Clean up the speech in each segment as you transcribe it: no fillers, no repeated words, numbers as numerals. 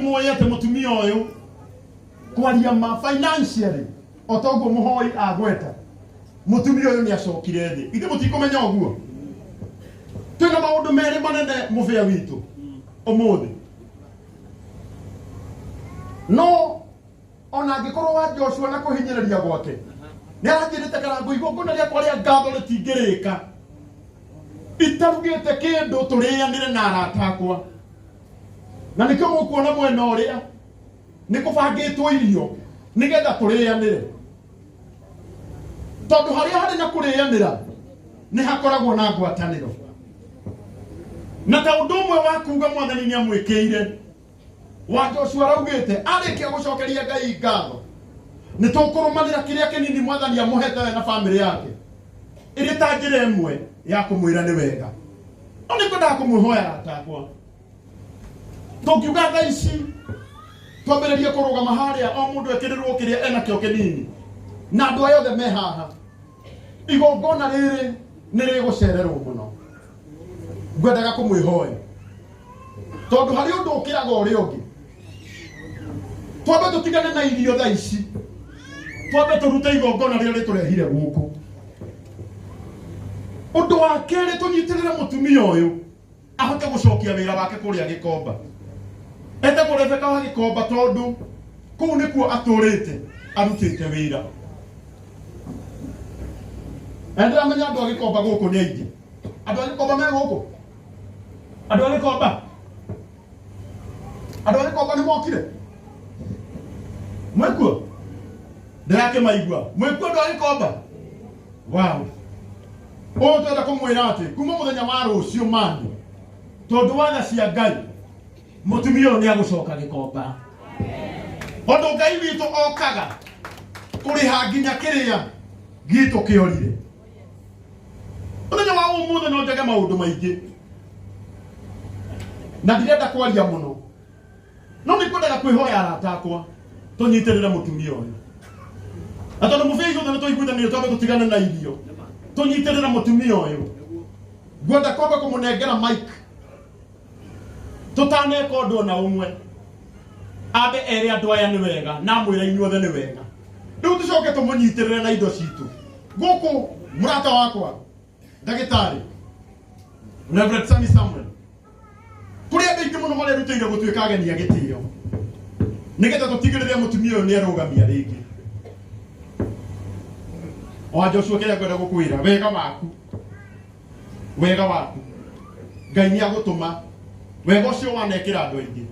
mũĩ atĩ mũtumia ũyũ kwaria ma financially o ta ũguo mũhoi agweta mũtumia ũyũ nĩ acokire thĩ ithe mũtikũmenya ũguo twĩna maũndũ merĩ manene mũbĩa witũ ũmũthĩ no ona angĩkorwo wa Joshua na kũhinyĩrĩria gwake nĩ aranjĩrĩte karango igongona rĩakwa rĩa ngatho rĩtingĩrĩka itarugĩte kĩndũ tũrĩanĩre na arata akwa na nĩkĩo mũkuona mwena ũrĩa nĩ kũbangĩtwo irio nĩgetha tũrĩanĩre tondũ harĩa harĩ na kũrĩanĩra nĩ hakoragwo na ngwatanĩro na ta ũndũ ũmwe wa kuga mwathani nĩ amwĩkĩire wa Joshua araugĩte arĩkia gũcokeria Ngai ngatho nĩ tũkũrũmanĩra kĩrĩa kĩnini mwathani amũhete we na bamĩrĩ yake ĩrĩ ta njĩra ĩmwe ya kũmwĩra nĩ wega no nĩ ngwendaga kũmwĩhoya arata akwa tũngiuga thaa ici twambĩrĩrie kũrũgama harĩa o mũndũ ekĩrĩrwo kĩrĩa enakĩo kĩnini na andũ aya othe me haha igongona rĩrĩ nĩ rĩgũcererwo mũno ngwendaga kũmwĩhoya tondũ harĩ ũndũ ũkĩraga ũrĩa ũngĩ twambe tũtigane na irio thaa ici twambe tũrute igongona rĩrĩa rĩtũrehire gũkũ ũndũ wa kerĩ tũnyitĩrĩre mũtumia ũyũ ahote gũcokia wĩra wake kũrĩa gĩkomba etagwo Rebeka wa gĩkomba tondũ kũu nĩkuo atũrĩte arutĩte wĩra na ndĩramenya andũ a gĩkomba gũkũ nĩ aingĩ andũ a gĩkomba me gũkũ andũ a gĩkomba andũ a gĩkomba nĩ mokire mwĩkuo ndĩrakĩmaigua mwĩkuo andũ a gĩkomba wow ũyũ twenda kũmwĩra atĩ kuma mũthenya wa rũciũ mani tondũ wa tha cia ngai mũtumia ũyũ nĩ agũcoka gĩkomba tondũ ngai witũ okaga kũrĩha nginya kĩrĩa gitũ kĩorire mũthenya wa ũmũthĩ no njage maũndũ maingĩ na ndirenda kwaria mũno no nĩ ngwendaga kwĩhoya arata akwa tũnyitĩrĩre mũtumia ũyũ na tondũ mũbĩa ithuothe nĩ tũiguithanĩire twambe tũtigane na irio tũnyitĩrĩre mũtumia ũyũ ngwenda kwamba kũmũnengera mic tũtaneka ũndũ ona ũmwe ambe ere andũ aya nĩ wega na amwĩre inyuothe nĩ wega rĩu tũcoke tũmũnyitĩrĩre na indo citũ gũkũ mũrata wakwa ndagĩtarĩ Reverend Sammy Samuel kũrĩ andũ aingĩ mũno marerutĩire gũtuĩka ageni a gĩtĩo nĩgetha tũtigĩrĩre mũtumia ũyũ nĩ arũgamia rĩngĩ wa Joshua kĩrĩa ngwenda gũkwĩra wega waku wega waku ngai nĩ agũtũma wega ũcio wanekĩra andũ aingĩ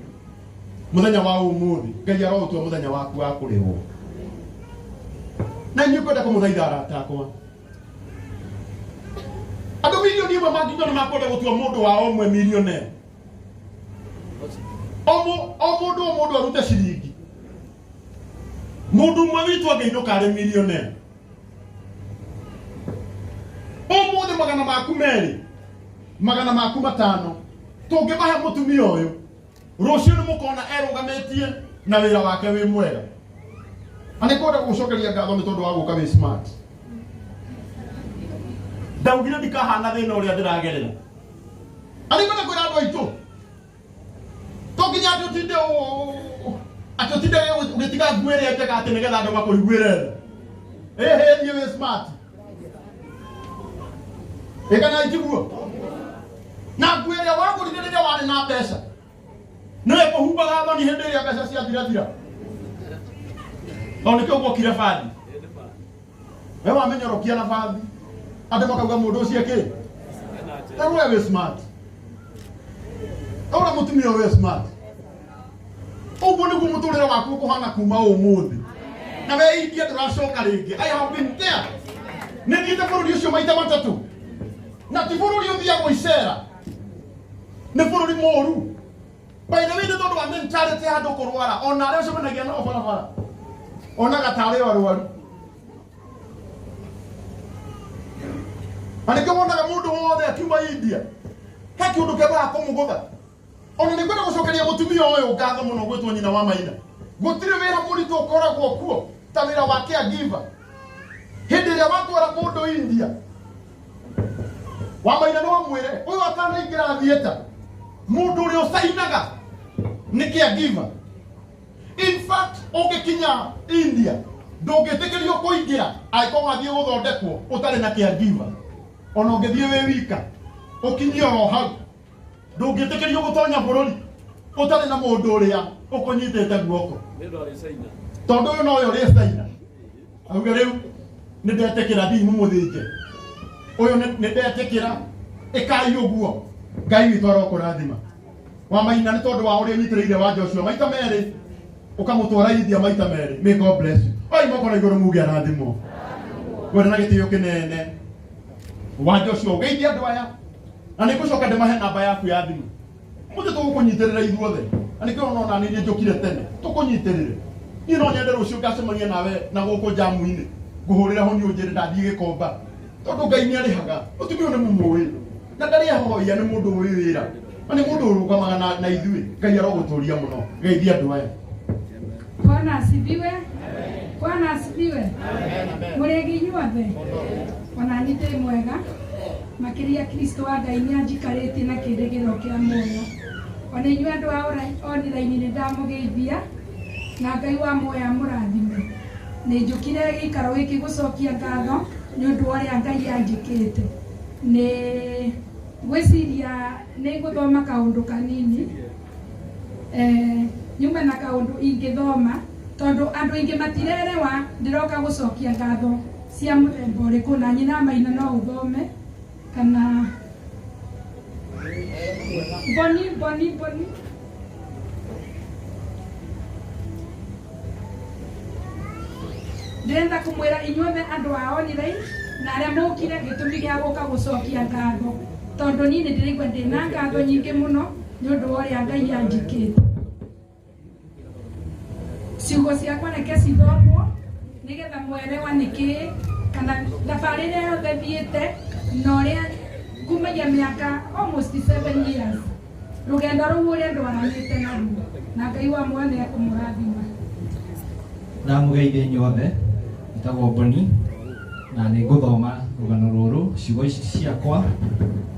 mũthenya wa ũmũthĩ ngai aroũtua mũthenya waku wa kũrĩhwo na inyuĩ ngwenda kũmũthaitha arata akwa andũ milioni ĩmwe mangiuga nĩ makwenda gũtua mũndũ wao ũmwe milionea o mũndũ o mũndũ arute ciringi mũndũ ũmwe witũ angĩinũka arĩ milionea ũmũthĩ magana maku merĩ magana maku matano tũngĩmahe mũtumia ũyũ rũciũ nĩ mũkona erũgamĩtie na wĩra wake wĩ mwega na nĩ kwenda gũcokeria ngatho nĩ tondũ wa gũka wĩ smart ndaugire ndikahana thĩna ũrĩa ndĩragerera na nĩ kwenda kwĩra andũ aitũ to nginya atĩ ũtinde atĩ ũtinde ũgĩtiga nguo ĩrĩa njega atĩ nĩgetha andũ makũiguĩre tha ĩhĩ thiĩ wĩ smart ĩkana itiguo na nguo ĩrĩa wagũrire rĩrĩa warĩ na mbeca nĩwe kũhumbaga thoni hĩndĩ ĩrĩa mbeca ciathirathira tondũ nĩkĩo guokire bathi we wamenyorokia na bathi andũ makauga mũndũ ũcio kĩ ta we wĩ smart taũra mũtumia ũyũ wĩ smart ũguo nĩguo mũtũrĩre waku ũkũhana kuma ũmũthĩ na we India ndũracoka rĩngĩ I have been there nĩ thiĩte bũrũri ũcio maita matatũ na ti bũrũri ũthiagwo icera nĩ bũrũri mũru by the way nĩ tondũ wa mentality ya andũ kũrwara ona arĩa ũcemanagia nao barabara onaga tarĩ o arwaru na nĩkĩo wonaga mũndũ wothe akiuma India he kĩũndũ kĩambaga kũmũgũtha ona nĩ ngwenda gũcokeria mũtumia ũyũ ngatho mũno gwĩtwo nyina wa maina gũtirĩ wĩra mũritũ ũkoragwo kuo ta wĩra wa caregiver hĩndĩ ĩrĩa watwara mũndũ India wa maina no amwĩre ũyũ atanaingĩra theatre mũndũ ũrĩa ũcainaga nĩ caregiver Fact, ũngĩkinya India ndũngĩtĩkĩrio kũingĩra angĩkorwo wathiĩ gũthondekwo ũtarĩ na caregiver. Ona ũngĩthiĩ wĩ wika ũkinyie oro hau, ndũngĩtĩkĩrio gũtonya bũrũri ũtarĩ na mũndũ ũrĩa ũkũnyitĩte guoko, tondũ ũyũ nowe ũrĩ China auge rĩu nĩ ndetĩkĩra thiĩ mũmũthĩnje ũyũ, nĩ ndetĩkĩra ĩkai ũguo. Ngai witũ arokũrathima wa Maina nĩ tondũ wa ũrĩa ũnyitĩrĩire wa Joshua maita merĩ, ũkamũtwara India maita merĩ. May God bless you. Oi moko na igũrũ muge arathimwo. Kwenda na gĩtĩo kĩnene wa Joshua ũgeithie andũ aya, na nĩ ngũcoka ndĩmahe namba yaku ya thimũ. Mũthĩ tũgũkũnyitĩrĩra ithuothe, na nĩkĩo ũrona ona niĩ njũkire tene tũkũnyitĩrĩre. Niĩ no nyende rũciũ ngacemania nawe na gũkũ njamu-inĩ, ngũhũrĩre honi ũnjĩre ndathiĩ Gĩkomba, tondũ Ngai nĩ arĩhaga. Mũtumia ũyũ nĩ mũmũĩ na ndarĩ ahoia, nĩ mũndũ ũĩ wĩra na nĩ mũndũ ũrũgamaga na ithuĩ. Ngai arogũtũria mũno. Geithia andũ aya. Bwana asifiwe. Bwana asifiwe. Mũrĩgi inyuothe. Ona niĩ ndĩ mwega. Makĩria Kristo wa Ngai nĩ anjikarĩtie na kĩrĩgĩrĩro kĩa muoyo. Ona inyuĩ andũ a online nĩ ndamũgeithia na Ngai wa muoyo amũrathime. Nĩ njũkire gĩikaro gĩkĩ gũcokia ngatho nĩ ũndũ wa ũrĩa Ngai anjĩkĩte. Nĩ ngwĩciria nĩ ngũthoma kaũndũ kanini, nyuma na kaũndũ ingĩthoma, tondũ andũ aingĩ matirerewa ndĩroka gũcokia ngatho cia mũthemba ũrĩkũ. Na nyina Maina no ũthome kana Boni Boni Boni. Ndĩrenda kũmwĩra inyuothe andũ a online na arĩa mũkire gĩtũmi gĩa gũka gũcokia ngatho, tondũ niĩ nĩ ndĩraigua ndĩna ngatho nyingĩ mũno nĩ ũndũ wa ũrĩa Ngai anjĩkĩte. Ciugo ciakwa reke cithomwo nĩgetha mwerewa nĩkĩĩ kana thabarĩ ĩrĩa yothe thiĩte na ũrĩa kumagia mĩaka almost 7 years, rũgendo rũu ũrĩa ndwaranĩte naruo, na Ngai wa muoyo nĩ ekũmũrathima. Ndamũgeithia inyuothe, njĩtagwo Boni na nĩ ngũthoma rũgano rũrũ. Ciugo ici ti ciakwa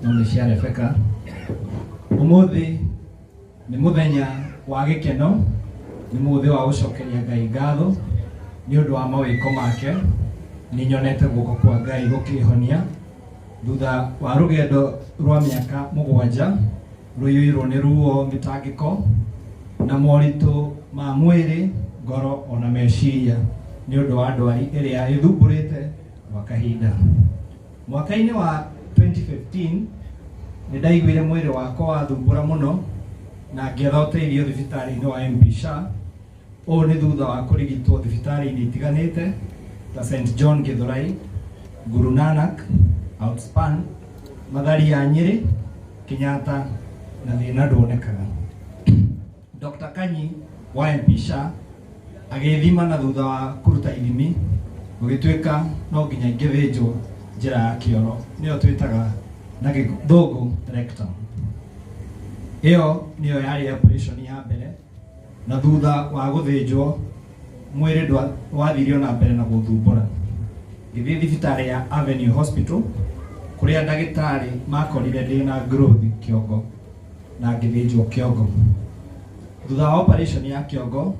no nĩ cia Rebecca. Ũmũthĩ nĩ mũthenya wa gĩkeno, nĩ mũthĩ wa gũcokeria Ngai ngatho nĩ ũndũ wa mawĩko make. Nĩ nyonete guoko kwa Ngai gũkĩhonia thutha wa rũgendo rwa mĩaka 7 rũiyũirwo nĩ ruo, mĩtangĩko na moritũ ma mwĩrĩ, ngoro ona meciria nĩ ũndũ wa ndwari ĩrĩa ĩthumbũrĩte gwa kahinda. Mwaka-inĩ wa 2015 nĩ ndaiguire mwĩrĩ wakwa wathumbũra mũno na ngĩetha ũteithio thibitarĩ-inĩ wa MP Shah. Ũũ nĩ thutha wa kũrigitwo thibitarĩ-inĩ itiganĩte ta St John Githurai, Guru Nanak, Outspan, Mathari ya Nyĩrĩ, Kenyatta, na thĩna ndwonekaga. Dr. Kanyi wa MP Shah agĩthima, na thutha wa kũruta ithimi gũgĩtuĩka no nginya ingĩthĩnjwo njĩra ya kĩoro, nĩyo twĩtaga na gĩthũngũ rectum. Ĩyo nĩyo yarĩ operation ya mbere, na thutha wa gũthĩnjwo mwĩrĩ wathire ona mbere na gũthumbũra. Ngĩthiĩ thibitarĩ ya Avenue Hospital kũrĩa ndagĩtarĩ makorire ndĩna growth kĩongo na ngĩthĩnjwo kĩongo. Thutha wa operation ya kĩongo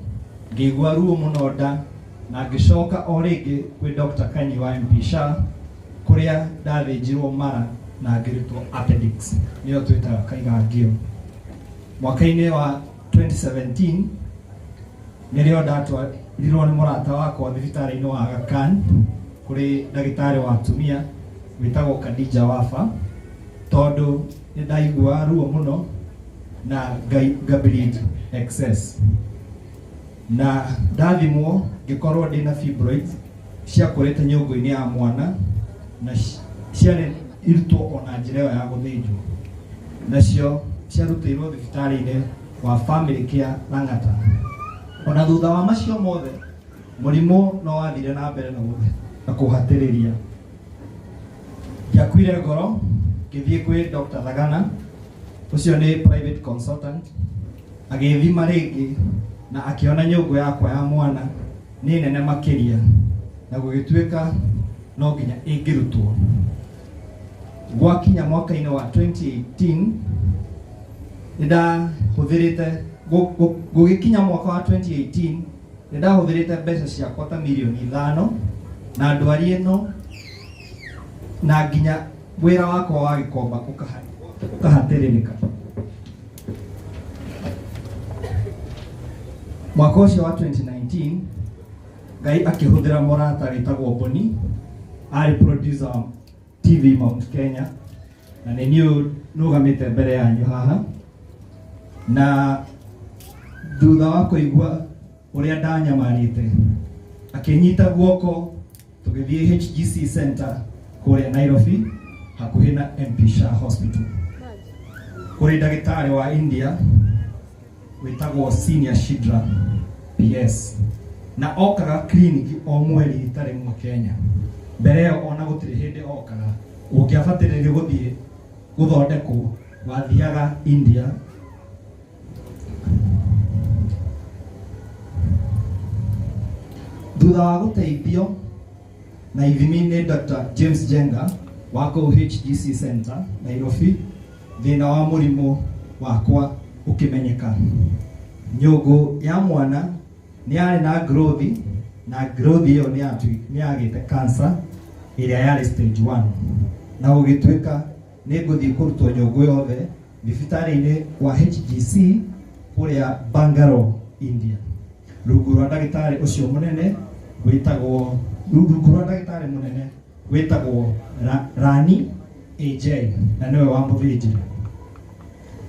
ngĩigua ruo mũno nda na ngĩcoka o rĩngĩ kwĩ Dr. Kanyi wa MP Shah kũrĩa ndathĩnjirwo mara na ngĩrutwo appendix, nĩyo twĩtaga kaigangio. Mwaka-inĩ wa 2017 nĩrĩo ndatwarirwo nĩ mũrata wakwa thibitarĩ-inĩ wa Aga Khan kũrĩ ndagĩtarĩ wa atumia wĩtagwo Khadija Wafa, tondũ nĩ ndaiguaga ruo mũno na ngableed excess, na ndathimwo ngĩkorwo ndĩna fibroids ciakũrĩte nyũngũ-inĩ ya mwana na ciarĩ irutwo ona njĩra ĩyo ya gũthĩnjwo. Nacio ciarutĩirwo thibitarĩ-inĩ wa Family Care Lang'ata. Ona thutha wa macio mothe mũrimũ no wathire na mbere na kũhatĩrĩria. Ndiakuire ngoro, ngĩthiĩ kwĩ Dr. Thagana, ũcio nĩ private consultant, agĩthima rĩngĩ na akĩona nyũngũ yakwa ya mwana nĩ nene makĩria na gũgĩtuĩka no nginya ĩngĩrutwo. Gwakinya mwaka-inĩ wa 2018 nĩ ndahũthĩrĩte gũgĩkinya mwaka wa 2018. Nĩ ndahũthĩrĩte mbeca ciakwa ta mirioni 5 na ndwari ĩno, na nginya wĩra wakwa wa gĩkomba ũkahatĩrĩrĩka. Mwaka ũcio wa 2019 Ngai akĩhũthĩra mũrata wĩtagwo Boni, arĩ producer wa TV Mount Kenya, na nĩ niĩ nũgamĩte mbere yanyu haha. Na thutha wa kũigua ũrĩa ndanyamarĩte, akĩnyita guoko tũgĩthiĩ HGC Center kũrĩa Nairobi hakuhĩ na MP Shah Hospital, kũrĩ ndagĩtarĩ wa India wĩtagwo Senior Shidra PS, na okaga clinic o mweri rita rĩmwe Kenya. Mbere ĩyo ona gũtirĩ hĩndĩ okaga, ũngĩabatĩrĩire gũthiĩ gũthondekwo wathiaga India. Thutha wa gũteithio na ithimi nĩ Dr. James Jenga wa kũu HGC Center Nairobi, thĩna wa mũrimũ wakwa ũkĩmenyeka. Nyũngũ ya mwana nĩ yarĩ na growth, na growth ĩyo nĩ yagĩte cancer ĩrĩa yarĩ stage 1, na gũgĩtuĩka nĩ ngũthiĩ kũrutwo nyũngũ yothe thibitarĩ-inĩ wa HGC kũrĩa Bangalore, India, rungu rwa ndagĩtarĩ ũcio mũnene wĩtagwo rungu rwa ndagĩtarĩ mũnene wĩtagwo Rani AJ, na nĩwe wa mũthĩnjĩri.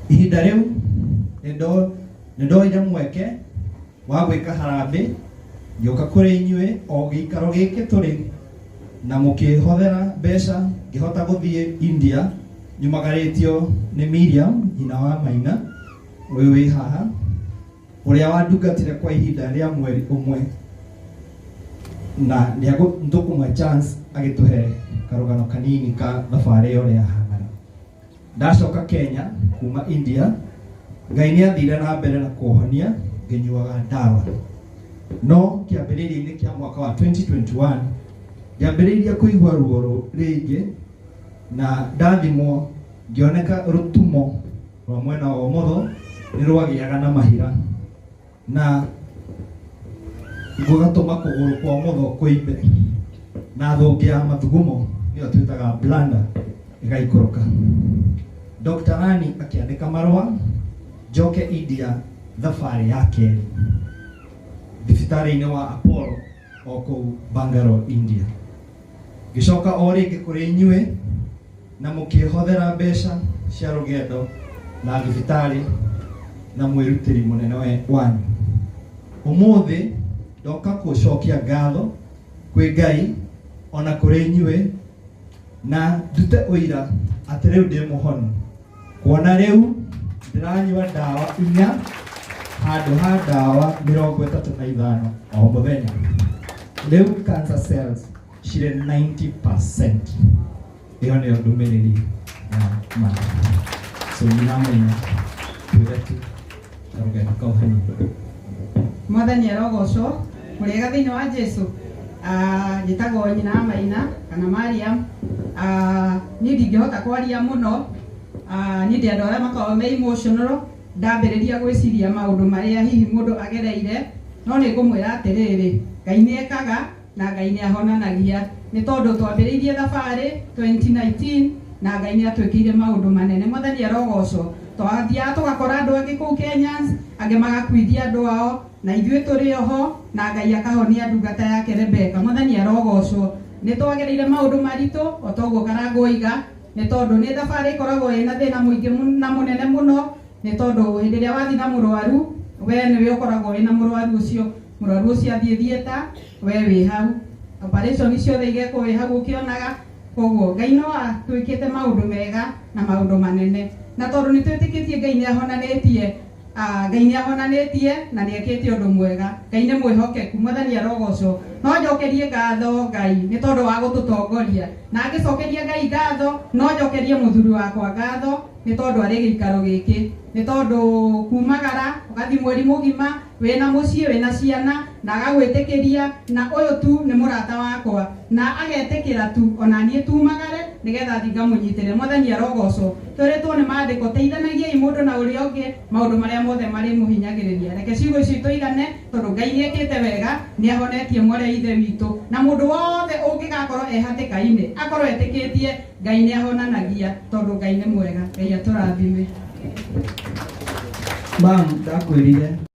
Ihinda rĩu nĩ ndoire mweke wa gwĩka harambĩ, ngĩũka kũrĩ inyuĩ o gĩikaro gĩkĩ tũrĩ, na mũkĩhothera mbeca ngĩhota gũthiĩ India nyumagarĩtio nĩ Miriam nyina wa Maina ũyũ wĩ haha, ũrĩa wandungatire kwa ihinda rĩa mweri ũmwe, na nĩtũkũmũhe chance agĩtũhe karũgano kanini ka thabarĩ ĩyo ũrĩa yahanaga. Ndacoka Kenya kuma India, Ngai nĩ athire na mbere na kũhonia ngĩnyuaga ndawa. No kĩambĩrĩria-inĩ kĩa mwaka wa 2021 ngĩambĩrĩria kũigua ruo rĩngĩ, na ndathimwo ngĩoneka rũtumo rwa mwena wa ũmotho nĩ rwagĩaga na mahira na gũgatũma kũgũrũ kwa ũmotho kũimbe, na thũngĩ ya mathugumo nĩyo twĩtaga bladder ĩgaikũrũka. Dr. Rani akĩandĩka marũa njoke India thabarĩ ya kerĩ thibitarĩ-inĩ wa Apollo o kũu Bangalore, India. Ngĩcoka o rĩngĩ kũrĩ inyuĩ na mũkĩhothera mbeca cia rũgendo na thibitarĩ na mwĩrutĩri mũnene wanyu. Ũmũthĩ ndoka gũcokia ngatho kwĩ Ngai ona kũrĩ inyuĩ, na ndute ũira atĩ rĩu ndĩ mũhonu, kuona rĩu ndĩranyua ndawa 4 handũ ha ndawa 35 o mũthenya. Rĩu cancer cells cirĩ 90%. Ĩyo nĩyo ndũmĩrĩri ya ma. So nyina twĩre tu karũgendo kau hanini. Mwathani arogocwo. Mũrĩega thĩinĩ wa Jesu. Njĩtagwo nyina wa Maina kana Mariam. Niĩ ndingĩhota kwaria mũno. Niĩ ndĩ andũ arĩa makoragwo me emotional, ndambĩrĩria gwĩciria maũndũ marĩa hihi mũndũ agereire, no nĩ ngũmwĩra atĩrĩrĩ, Ngai nĩ ekaga na Ngai nĩ ahonanagia. Nĩ tondũ twambĩrĩirie thabarĩ 2019 na Ngai nĩ atwĩkĩire maũndũ manene. Mwathani arogocwo. Twathiaga tũgakora andũ angĩ kũu Kenyans, angĩ magakuithia andũ ao, na ithuĩ tũrĩ oho, na Ngai akahonia ndungata yake Rebecca. Mwathani arogocwo. Nĩ twagereire maũndũ maritũ o toguo Karangũ oiga, nĩ tondũ nĩ thabarĩ ĩkoragwo ĩna thĩna mũingĩ na mũnene mũno, nĩ tondũ hĩndĩ ĩrĩa wathiĩ na mũrwaru, we nĩwe ũkoragwo wĩna mũrwaru ũcio. Mũrwaru ũcio athiĩ theatre, we wĩ hau, operation ciothe igekwo wĩ hau ũkĩonaga. Koguo Ngai no atwĩkĩte maũndũ mega na maũndũ manene, na tondũ nĩ twĩtĩkĩtie Ngai nĩ ahonanĩtie, Ngai nĩ ahonanĩtie na nĩ ekĩte ũndũ mwega. Ngai nĩ mwĩhokeku. Mwathani arogocwo. No njokerie ngatho Ngai nĩ tondũ wa gũtũtongoria, na ngĩcokeria Ngai ngatho no njokerie mũthuri wakwa ngatho nĩ tondũ arĩ gĩikaro gĩkĩ, nĩ tondũ kumagara ũgathiĩ mweri mũgima. Wĩna mũciĩ, wĩna ciana, na agagwĩtĩkĩria, na ũyũ tu nĩ mũrata wakwa, na agetĩkĩra tu ona niĩ tumagare nĩgetha thiĩ ngamũnyitĩre. Mwathani arogocwo. Twĩrĩtwo nĩ maandĩko, teithanagiai mũndũ na ũrĩa ũngĩ maũndũ marĩa mothe marĩmũhinyagĩrĩria. Reke ciugo icio itũigane, tondũ Ngai nĩekĩte wega, nĩahonetie mwarĩ wa ithe witũ, na mũndũ wothe ũngĩgakorwo e hatĩka-inĩ akorwo etĩkĩtie Ngai nĩahonanagia, tondũ Ngai nĩ mwega. Ngai atũrathime. Mam, ndakwĩrire.